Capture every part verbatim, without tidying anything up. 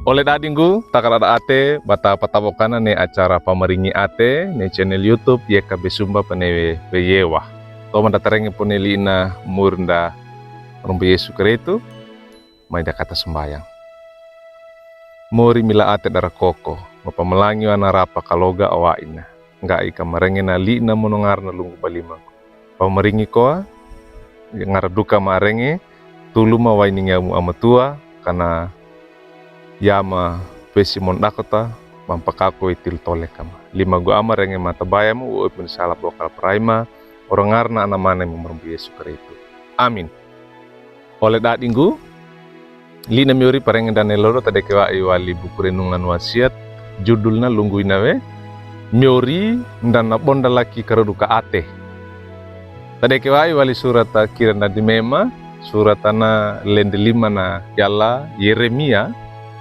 Ole dadinggu, takadada ate, bata pataboka na ne acara Pamaringi Ate ne channel YouTube Y K B Sumba Panewe Weyewa. Toman da tarenge pone li'ina mori nda Rombo Yesu Keristu, mai da kata sembayang. Mori mila ate dara koko, mapamalangi wana rapa kaloga awa'ina. Ngga'i kamarenge na li'ina mono ngarana lunggu balimaku. Pamaringi koa, ngara duka marenge, tulu ma waini ngiamu amatua, kana yama pesi mondakota, mampakaku itilu tole kama. Limagu ama renge matabayamu, u'oi pun sala bokal paraima, oro ngarana ana mane mumurumbu Yesu Keristu. Amin. Ole dadinggu, li'ina miori parenge ndane lodo tadeke wa'i wali buku renungan wasiat, judulna lunggu ina we, miori nda nabondalaki karoduka ate. Tadeke wa'i wali surata kira nda dimema, suratana lende limana yala Yeremia,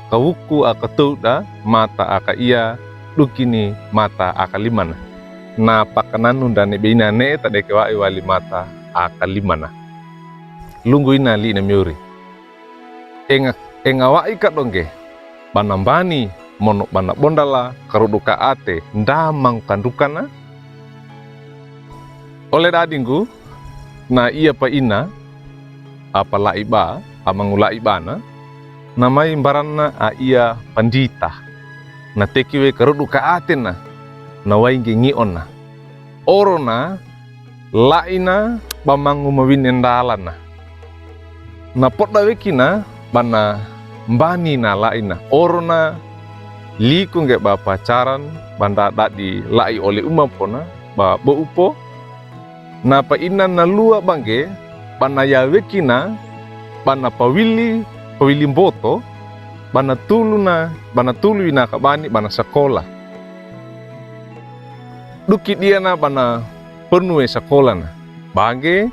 kawuku aka towda, mata aka ia, dukini mata aka limana. Na pakananu ndane beina ne tadeke wa'i wali mata aka limana. Lunggu ina li'ina miori. Enga, enga wa'i kadongge, bana mbani mono bana bondala karoduka ate nda mangkandukana? Ole dadinggu, na ia paina, apa la'i ba, amangula'i bana, na mai mbarana a ia pandita. Na teki we karoduka atena, na wainge ngi'ona. Orona, la'ina ba mangu mawine ndalana. Na poda wekina bana mbani na la'ina. Orona liku ngge ba pacaran, ba nda dadi la'i ole uma pona, ba bo'u po. Na paina na lua bangge, bana yawekina, bana pawili, pawili mboto, bana tuluna, bana tulu ina kabani, bana sakola. Duki diana bana ponue sakolana. Bangge,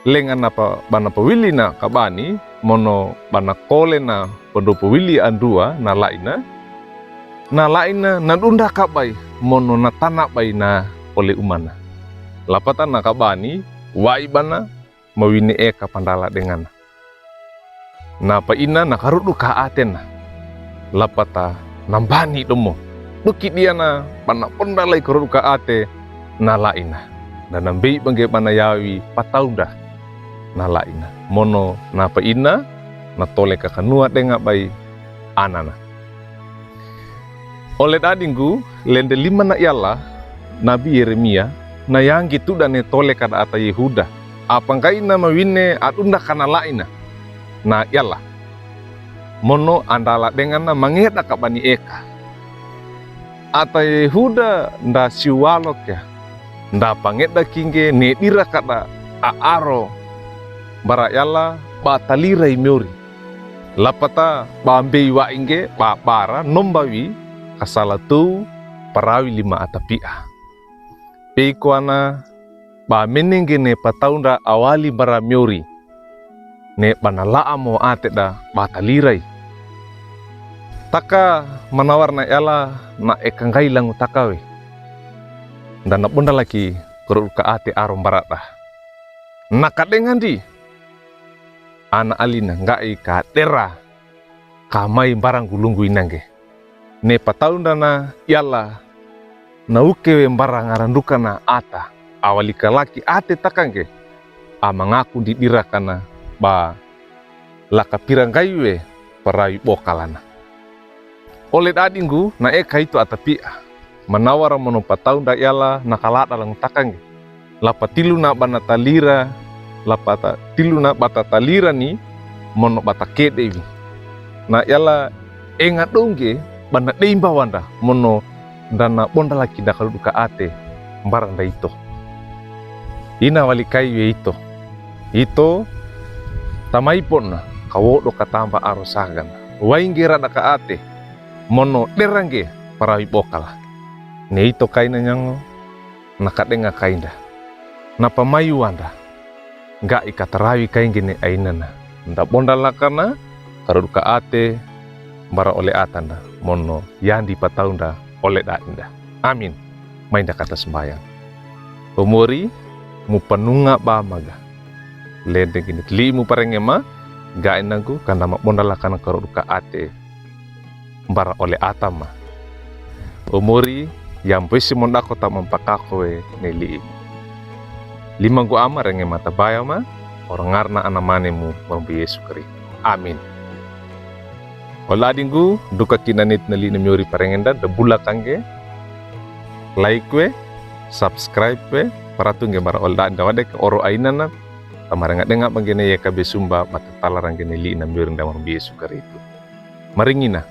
lenga napa, bana pawili na kabani, mono bana kole na pondo pawili andua na la'ina. Na la'ina, na dunda kabai, mono na tana bai na ole umana. Lapata na kabani, wa'i bana, mawine eka pandala dengana. Na paina na karoduka atena. Lapata na mbani domo. Duki diana bana bondalai karoduka ate na la'ina. Nda na mbei bangge bana yawi pataunda na la'ina. Mono na paina na tole kakanua denga bai anana. Ole dadinggu, lende limana yala, nabi Yeremia, na yanggi tuda ne tole kada ata Yehuda. Apa ngga'i na mawine adunda kana la'ina. Na yala. Mono andala dengana mangeda kabani eka. Ata Yehuda nda siwalo kia. Nda pangeda kinge ne dira kada a'aro. Bara yala ba talira i miori. Lapata ba mbei wa'i ngge ba bara nomba wi kasala tow parawi lima ata pi'a. Pei koana ba mene ngge ne pataunda awali bara miori. Ne bana la'a mo ate da ba talira i. Taka manawar na yala na eka ngga'i langu taka we. Nda na bondalaki karoduka ate aro mbara da. Na kadenga ndi. Ana alina ngga'i kadera kamai mbara nggu lunggu ina ngge. Ne pataunda na yala na uke we mbara ngarandukana ata. Awali kalaki ate taka ngge. Amangaku ndi dira kana ba laka pira ngga'i we parawi bokalana. Ole dadinggu na eka ito ata pi'a. Manawara mono pataunda yala na kalada langu taka ngge. Lapa tiluna bana talira, lapa ta, tiluna bata talira ni mono bata kede wi. Na yala enga dongge bana deimba wanda mono nda na bondalaki nda karoduka ate mbara nda ito. Ina wali kai we ito. Ito tamai pona kawodo katamba aro sagana. Wainge rada ka ate mono dera ngge parawi bokala. Ne ito kaina nyango na kadenga kainda. Na pamayu wanda. Ngga'i katarawi kai ngge ne ainana. Nda bondalakana karoduka ate mbara ole atanda. Mono yandi pataunda ole dadinda. Amin. Mai nda kata sembayang. Omori, mupanunga ba maga. Lende ngini tili muparenge ma, ngga'i nanggu kanda mabondalakana karoduka ate. mbara ole Atama. O mori, yambo isi mondako ta mampakako we ne li'i. Lima nggo Ama, renge mata baya ma, oro ngarna Anamane mu, Barombo Yesu Karisto. Amin. Ole adinggu, duka kina nit na li'i na miyori parengenda, da bulak angge, like we, subscribe we, paratu ngge mbara ole adinda wade ke oro ainana, ta marenga denga bangge ne Y K B Sumba, matatalar angge ne li'i na miyori nda Barombo Yesu Karisto. Maringina.